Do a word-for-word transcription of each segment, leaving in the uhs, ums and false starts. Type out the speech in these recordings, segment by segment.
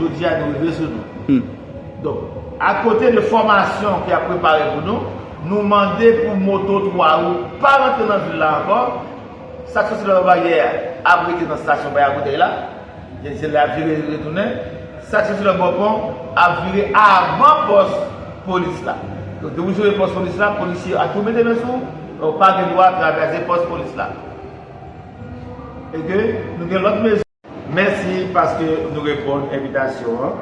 Jodi a, nou rive sou nou. Donk, akote de fòmasyon ke y ap prepare pou nou, nou mande pou moto twa wou pa rantre nan vil la ankò. Sa k soti nan Baryè ap rete nan estasyon Baryè Boutèy la. Gen se lè ap vire retounen. Sa k soti nan Bò Pon ap vire avan pòs polis la. Donk, depi w sove pòs polis la, polisye a tou mete men sou ou, ou pa gen dwa travèse pòs polis la. E ke nou gen lòt mezi. Mèsi paske nou reponn envitasyon an.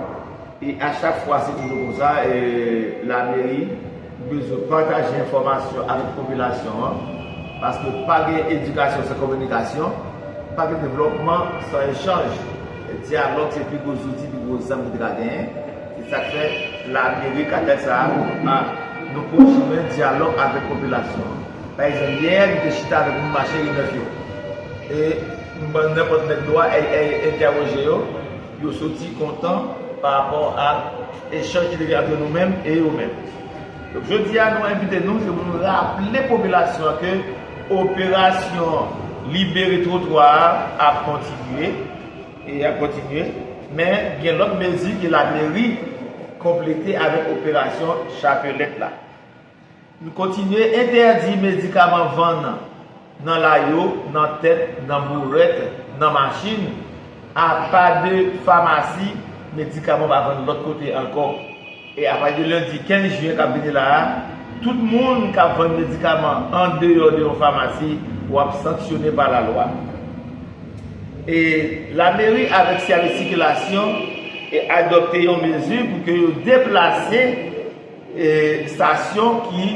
E a chak fwa, se toujou konsa, e lameri bezwen pataje enfòmasyon avèk popilasyon an, paske pa gen edikasyon san kominikasyon, pa gen devlòpman san echanj. Dyalòg se pi gwo zouti, pi gwo zam ki te ka genyen. Se sa k fè lameri, katèl sa a, a, nou kontinye dyalòg avèk popilasyon an. Pa egzanp, yè, nou te chita avèk moun mache Ri Nèf yo. E m ban nenpòt nèg dwa, e, e, entèwoje yo, yo soti kontan pa rapò a echanj ki te gen ant nou menm e yo menm. Donk, jodi a, nou envite nou, se pou nou raple popilasyon an ke operasyon libere twotwa a ap kontinye, e ap kontinye, men gen lòt mezi ke lameri konplete avèk operasyon Chapelèt la. Nou kontinye entèdi medikaman vann nan layo, nan tèt, nan bourèt, nan machin, apa de famasi, medikaman pa vann lòt kote ankò. E apati de lendi kenz jen k ap vini la a, tout moun k ap vann medikaman andeyò de yon famasi, w ap sanksyone pa lalwa. E lameri avèk sèvis sikilasyon e adopte yon mezi pou ke yo deplase e, estasyon ki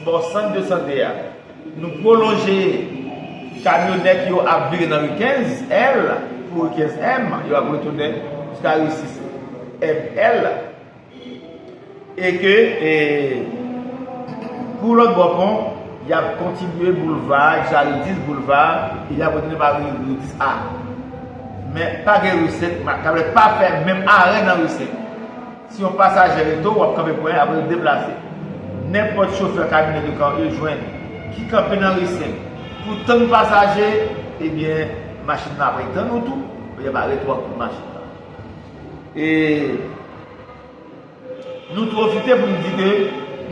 bò sant de sante a. Nou pwolonje kamyonèt yo ap vire nan ri kenz L pou ri kenz M, yo ap retounen jiska ri sis M L. E ke, e, pou lòt bò pon, y ap kontinye boulva, jiska ri dis boulva, e y ap retounen pa ri, ri dis A. Men pa gen ri senk, ma-, tablèt pa fè menm arè nan ri senk. Si yon pasaje rete w, w ap kanpe pwen, apre w deplase. Nenpòt chofè kamyonèt yo ka, yo jwenn ki kanpe nan ri senk pou tann pasaje, ebyen, machin nan ap tann ou tou, ou ap arete w ak tout machin nan. E nou pwofite pou nou di ke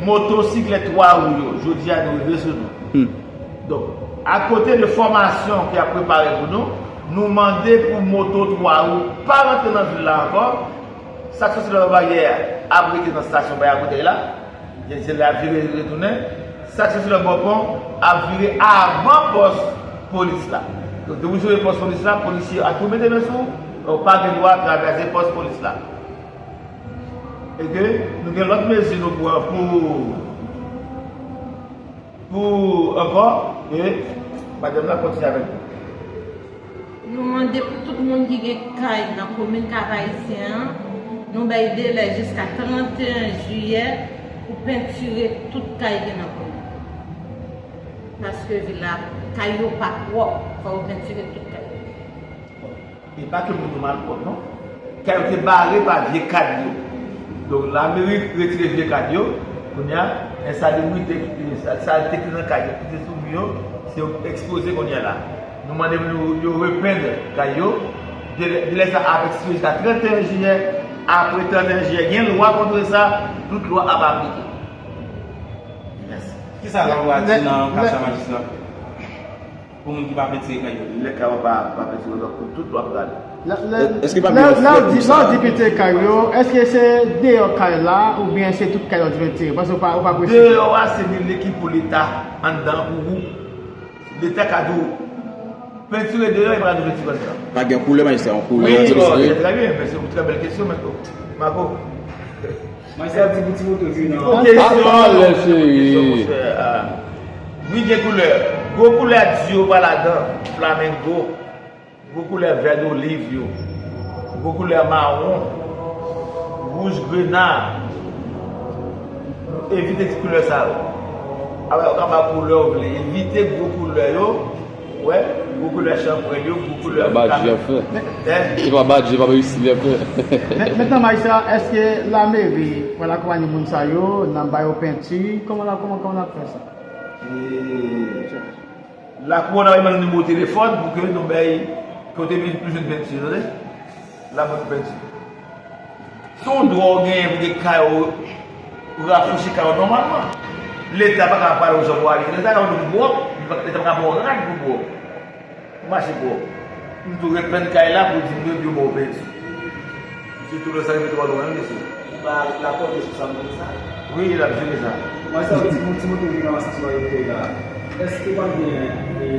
motosiklèt twa wou yo, jodi a nou rive sou nou. Donk, akote de fòmasyon ke y ap prepare pou nou, nou mande pou moto twa wou pa rantre nan vil la ankò. Sa k soti nan Baryè ap rete nan estasyon Baryè Boutèy la. Gen se lè ap vire retounen. Sa k soti nan Bò Pon ap vire avan pòs polis la. Donk, depi w sove pòs polis la, polisye a tou mete men sou ou, ou pa gen dwa travèse pòs polis la. E ke nou gen lòt mezi nou pran pou, pou ankò, e madanm la kontinye avèk nou. Nou mande pou tout moun ki gen kay nan komin Kap Ayisyen an, nou bay delè jiska trannteyen jiyè pou pentire tout kay ki nan komin. Paske vil la, kay yo pa pwòp, fò yo pentire tout kay yo. E pa ke moun yo malpwòp, non. Kay yo te bare pa vye kad yo. Donk, lameri retire vye kad yo. Kounye a, ensalibrite, sa, salite ki te nan kay yo, ki te sou mi yo, se ekspoze kounye a la. Nou mande pou yo, yo repenn kay yo. Delè, delè sa ap ekspire jiska trannteyen jiyè. Apre trannteyen jiyè, gen lwa kont sa, tout lwa ap aplike. Mèsi. Kisa lalwa di nan ka sa, majistra? Pou moun ki pa pentire kay yo. Lè kay ou pa, pa pentire, donk tout lwa prale. Lè, lè, Èske pa lè, gen lè w di, lè w di pentire kay yo, èske se deyò kay la oubyen se tout kay yo di pentire? Paske ou pa, ou pa presize. Deyò a, se li, li ki pou Leta, anndan pou ou. Leta ka di w, pentire deyò, li pa ka di w pentire anndan. Pa gen koulè, majistra, yon koulè. Wi, oh, trè byen, men se yon trè bèl kesyon, men, oh, Marco. Mwen se ap di pou ti moto vin nan. Kesyon. Apa lè, cheri. Kesyon, monchè, ah. Wi, gen koulè. Gwo koulè di yo pa ladan. Flamengo. Gwo koulè vè doliv yo. Gwo koulè mawon. Wouj grena. Evite ti koulè sa yo. Apa yo ka ba koulè ou vle. Evite gwo koulè yo. Wè, gwo koulè chanpwèl yo, gwo koulè. Se pa badji y ap fè. Se pa badji, se pa reyisi y ap fè. Men, mentnan, majistra, èske lameri pral akonpanye moun sa yo nan ba yo penti? Kòman n ap, kòman, kòman n ap fè sa? E, lakou an ap mande nimewo telefòn pou ke nou bay kote pou jwenn penti, tande? La pou penti. Se yon dwa w genyen pou gen kay ou, rafouchi kay ou nòmalman. Leta pa ka pale w jan pou ale. Leta ka mande w pou dwòp, leta pa ka ba w rad pou dwòp. Ou mache dwòp. M tou reprann kay la pou di m yo, yo ba w pèdi. Sitou lè sa rive twò lwen, wi, mesye. Li pa lakòz responsab nan sa? Wi, l ap jere sa. Mwen sa, ti moun, ti moun te vin nan estasyon yo te la. Èske pa gen, e,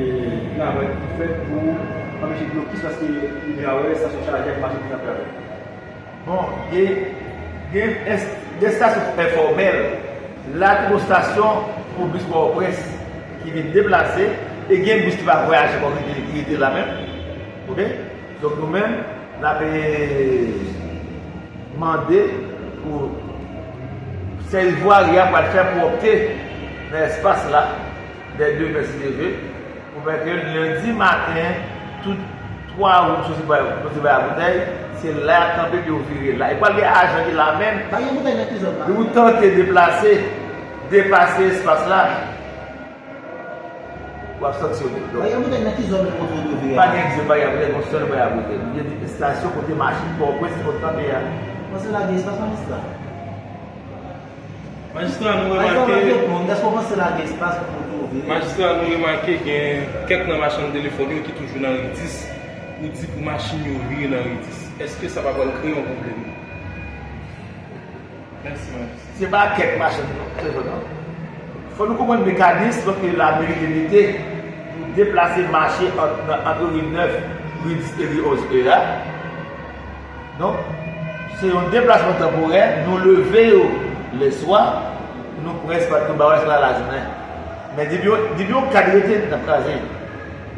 travay ki fèt pou anpeche blokis paske li vin a wè estasyon chaje ak machin ki ap travay? Bon, gen, gen, gen estasyon enfòmèl. La, te gen estasyon pou bis Pòtoprens ki vin deplase, e gen bis ki pa vwayaje ankò, ki rete, ki rete la menm. Oke? Donk, nou menm, n ap, e, mande pou sèvis vwari a pral fè pwòpte nan espas la, dè demen, si Dye vle. Pou fè ke lendi maten, tout twa wout soti bay, soti bay a Boutèy, se la y ap kanpe pou yo vire la. E pral gen ajan ki la menm. Bay a Boutèy nan ki zòn la? Yo tante deplase, depase espas la, w ap sanksyone. Donk, bay a Boutèy nan ki zòn yo kote yo vire la? Pa gen egzanp bay a Boutèy, gon sèl bay a Boutèy. Li di estasyon kote machin Pòtoprens konn kanpe a. Panse lage espas majistra. Majistra, nou remake, majistra, nou remake gen kèk nan machann telefòn yo ki toujou nan ri dis, ou di pou machin yo vire nan ri dis. Èske sa pa pral kreye yon pwoblèm? Mèsi, majistra. Se pa kèk machann telefòn, non. Fò nou konprann mekanis ke lameri te mete pou deplase mache ant, ant ri nèf, ri dis e ri onz E a. Donk, se yon deplasman tanporè, nou leve yo lèswa, nou pran espas, nou ba yo espas la lajounen. Men depi yon, depi yon kad rete, n ap kraze.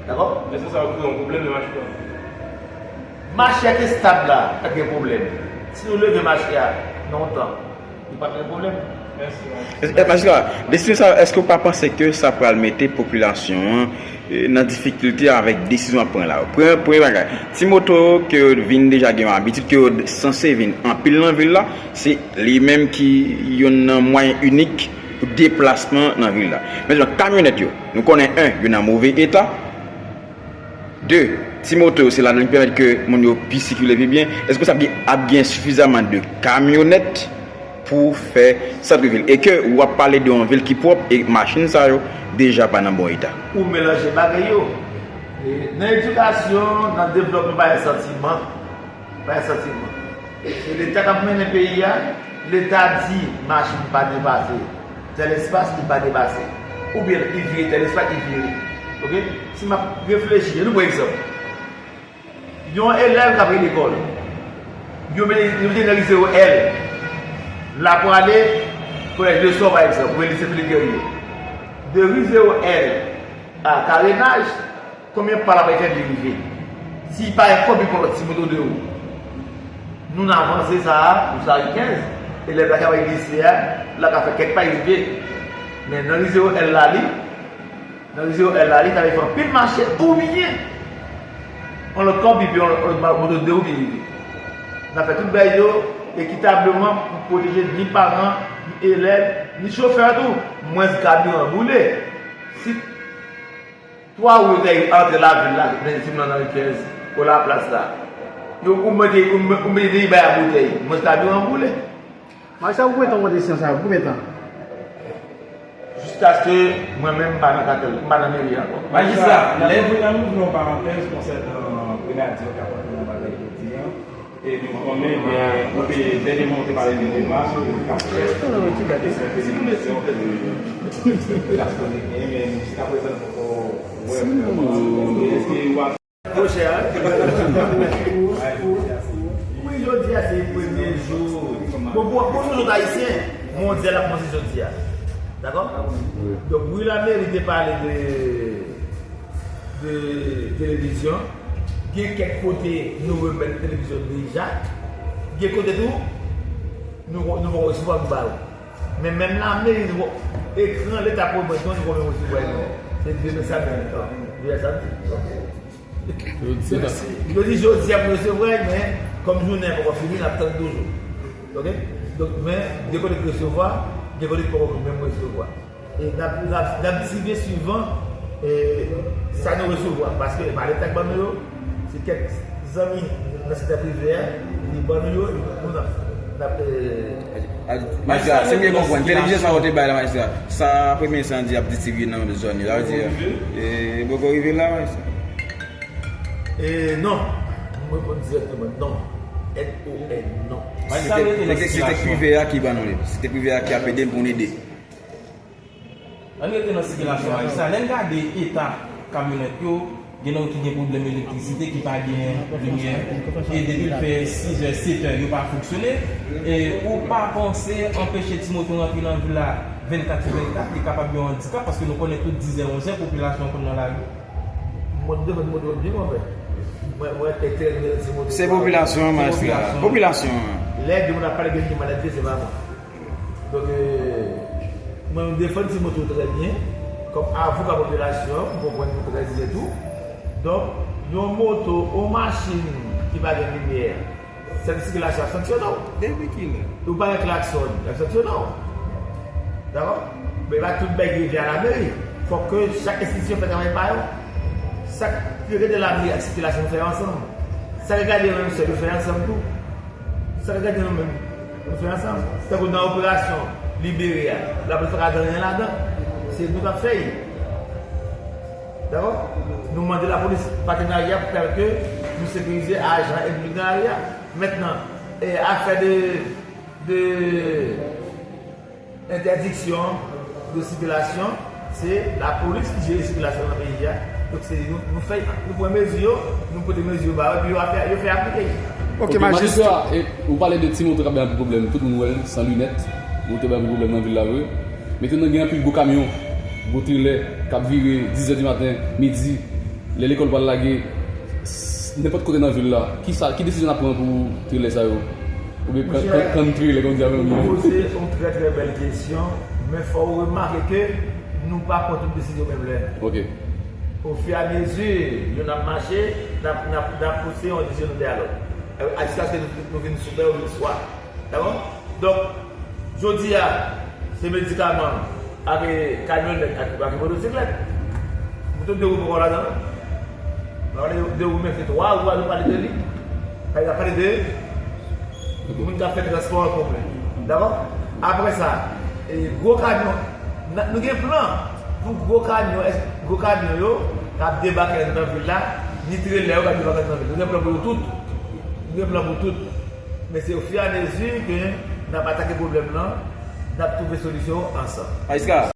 Dakò? Èske sa va kreye yon pwoblèm nan mache a? Mache a te estab la, pa t gen pwoblèm. Si nou leve mache a nan yon tan, li pa t gen pwoblèm. Mèsi, mèsi. E, e, Majistra, desizyon sa, èske w pa panse ke sa pral mete popilasyon an, e, nan difikilte avèk desizyon w ap pran la? Premye, premye bagay, ti moto ke yo vin deja gen yon abitid, ke yo sanse vin anpil nan vil la, se li menm ki youn nan mwayen inik pou deplasman nan vil la. Mentnan, kamyonèt yo, nou konnen, en, yo nan move eta. De, ti moto yo, se ladan ki pèmèt ke moun yo pi sikile pi byen. Èske sa ap gen, ap gen sifizaman de kamyonèt pou fè sant vil? E ke w ap pale de yon vil ki pwòp e machin sa yo deja pa nan bon eta. Ou melanje bagay yo. E, nan edikasyon, nan devlòpman, pa gen santiman. Pa gen santiman. Se Leta k ap mennen peyi a. Leta di machin pa depase tèl espas, li pa depase. Oubyen li vire tèl espas, li vire. Oke? Si m ap reflechi, nou pran egzanp. Yon elèv k ap al lekòl, yo mete, yo mete nan ri zewo L. L ap prale Collège Le Sort, pa egzanp, oubyen Lise Philippe Guerrier. De ri zewo L a Karenaj, konbyen pa l ap fè pou l rive? Si pa gen kòb, li pran lòt ti moto de ou. Nou nan avanse sa a, pou sa ri kenz, elèv la ka bay lise a, l ap ka fè kèk pa rive. Men nan ri zewo L la, li, nan ri zewo L la, li ta vle fè anpil mache, oubyen yon lòt kòb, epi yon lòt, yon lòt moto de ou ki rive. N ap fè tout bagay yo ekitableman pou pwoteje ni paran, ni elèv, ni chofè tou, mwens kabiran boule. Si twa ou yo te antre lavil la, men si m nan ri kenz, o Laplas la, yo, ou mete, ou mete, ou mete de bay a Boutèy, mwens kabiran boule. Majistra, pou konbyen tan w pran desizyon sa a? Pou konbyen tan? Jiskaske mwen menm m pa nan katèl, m pa nan meri ankò. Majistra, lè vre an, nou vle yon parantèz konsènan Grenadye yo k ap antre nan batay jodi a. E nou konnen, men, ou te, dènyèman, ou te pale de dema k ap fèt, kesyon de division de, de klas politik, men jiskaprezan, nou poko wè vrèman. Èske w ap Monchè, wi, jodi a se premye jou. Bon, pou, pou nou tout Ayisyen, mondyal ap kòmanse jodi a. Dakò? Donk, wi, lameri te pale de, de televizyon. Gen kèk kote nou remèt televizyon deja. Gen kote tou, nou, nou poko resevwa pou ba yo. Men menm lameri, nou, ekran Leta pwomèt nou, nou poko resevwa yo. Se demen samdi, non, demen samdi. Yo di jodi a pou resevwa, men kòm jounen an poko fini, n ap tann toujou. Oke? Donk, men, gen kote k resevwa, gen kote k poko menm resevwa. E n ap, n ap, n ap distribye swivan, e, sa nou resevwa. Paske pa Leta k ban nou yo, se kèk zanmi nan sektè prive a, li ban nou yo, epi nou n ap Majistra, si m byen konprann, televizyon sa ou te bay la, majistra, sa premye ensandi ap distribiye nan zòn yo, sa vle di, e, poko rive la, majistra. E, non. M reponn dirèkteman, non. N O N, non. Se te, se te, se te prive a ki ban nou li. Se te prive a ki ap ede n pou n ede. Ann rete nan sikilasyon a. Sa, lè n gade eta kamyonèt yo, gen nan yo ki gen pwoblèm elektrisite, ki pa gen limyè, e depi l fè sizè, setè, yo pa fonksyone. E ou pa panse anpeche ti moto rantre nan vil la vennkat sou vennkat, li kapab yon andikap, paske nou konnen tout dizè, onzè, popilasyon konn nan lari. Mwen defann moto byen, mwen, mwen, mwen te trè byen ti moto. Se popilasyon an, majistra. Popilasyon an. Lè de moun ap pale gen ki malad, se pa mwen. Donk, euh, mwen, m defann ti moto trè byen. Kòm avoka popilasyon, m konprann nou trè byen tou. Donk, yon moto, yon machin ki pa gen limyè, sèvis sikilasyon ap sanksyone w. Depi kilè? Ou pa gen klakson, y ap sanksyone w. Dakò? Men pa tout bèg rive a lameri. Fòk ke chak enstitisyon fè travay pa yo. Sa k rete lameri ak sikilasyon, nou fè yo ansanm. Sa k gade menm sèl, nou fè yo ansanm tou. Sa k gade nou menm, nou fè ansanm. Tankou nan operasyon libere a, lapolis pa ka di anyen ladan. Se nou k ap fè l. Dakò? Nou mande lapolis patenarya pou fè ke nou sekirize ajan e piblik nan lari a. Mentnan, e, afè de, de entèdiksyon de sikilasyon, se lapolis ki jere sikilasyon nan peyi a. Donk, se nou, nou fè, nou pran mezi yo, nou pote mezi yo ba yo, epi yo fè, yo fè aplike. Ok, majistra, e, ou pale de ti moto k ap bay anpil pwoblèm, tout moun wè l, san linèt, moto bay anpil pwoblèm nan vil la vre. Mentnan, gen anpil gwo kamyon, gwo trilè k ap vire dizè di maten, midi, lè lekòl pral lage, s-, nenpòt kote nan vil la. Ki sa, ki desizyon n ap pran pou trilè sa yo? Oubyen kan-, kan-, kan trilè, kòm di a menm? Ou poze yon trè, trè bèl kesyon, men fò w remake ke nou pa pran tout desizyon menm lè. Ok. Ofiramezi, youn ap mache, n ap, n ap, n ap pouse yon desizyon dèyè lòt. Jiskaske nou, nou vin sou tè, nou vin swa. Dakò? Donk, jodi a, se medikaman ak, eh, kamyonèt ak, ak motosiklèt. Moto de wou poko ladan, non? Nou pale de wou, men se twa wou a nou pale de li. Sa vle di, nou pale de moun k ap fè transpò an komen. Dakò? Apre sa, eh, gwo kamyon, n-, nou gen plan pou gwo kamyon, gwo kamyon yo k ap debake anndan vil la, ni trelè yo k ap debake anndan vil la. Nou gen plan pou yo tout. Nou gen plan pou tout. Men se ofiramezi ke n ap atake pwoblèm nan, n ap twouve solisyon ansanm. Majiska.